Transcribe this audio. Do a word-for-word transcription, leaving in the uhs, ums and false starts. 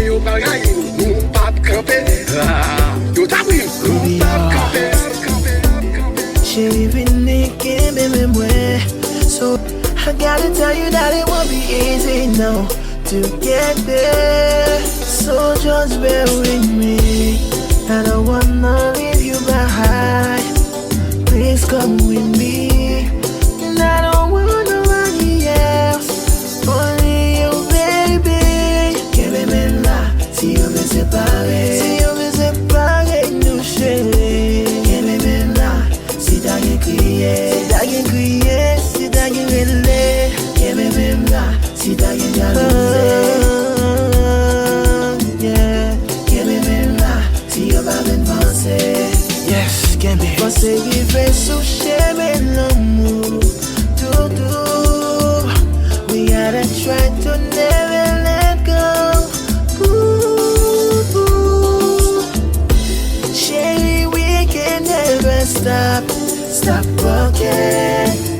Yo pral rayi nou, nou p ap kanpe. Ah, yo t ap ri m, nou p ap kanpe. Cheri, vini kenbe men mwen. So, I gotta tell you that it won't be easy, no, to get there. So just bear with me. I don't wanna leave you behind. Please come with me. And I don't want nobody else. Only you, baby. Kenbe men la, si yo vle separe. Si yo vle separe nou, cheri. Kenbe men la, si ta gen kriye. Si ta gen kriye, si ta gen rele. Kenbe men la, si ta gen jalouzi. Oh, yeah. Kenbe men la, si yo pa vin vanse. Yes, kenbe. Panse rive sou chemen lanmou. Doudou, we gotta try to never let go. Ooh, ooh. Cheri, we can never stop, stop walking.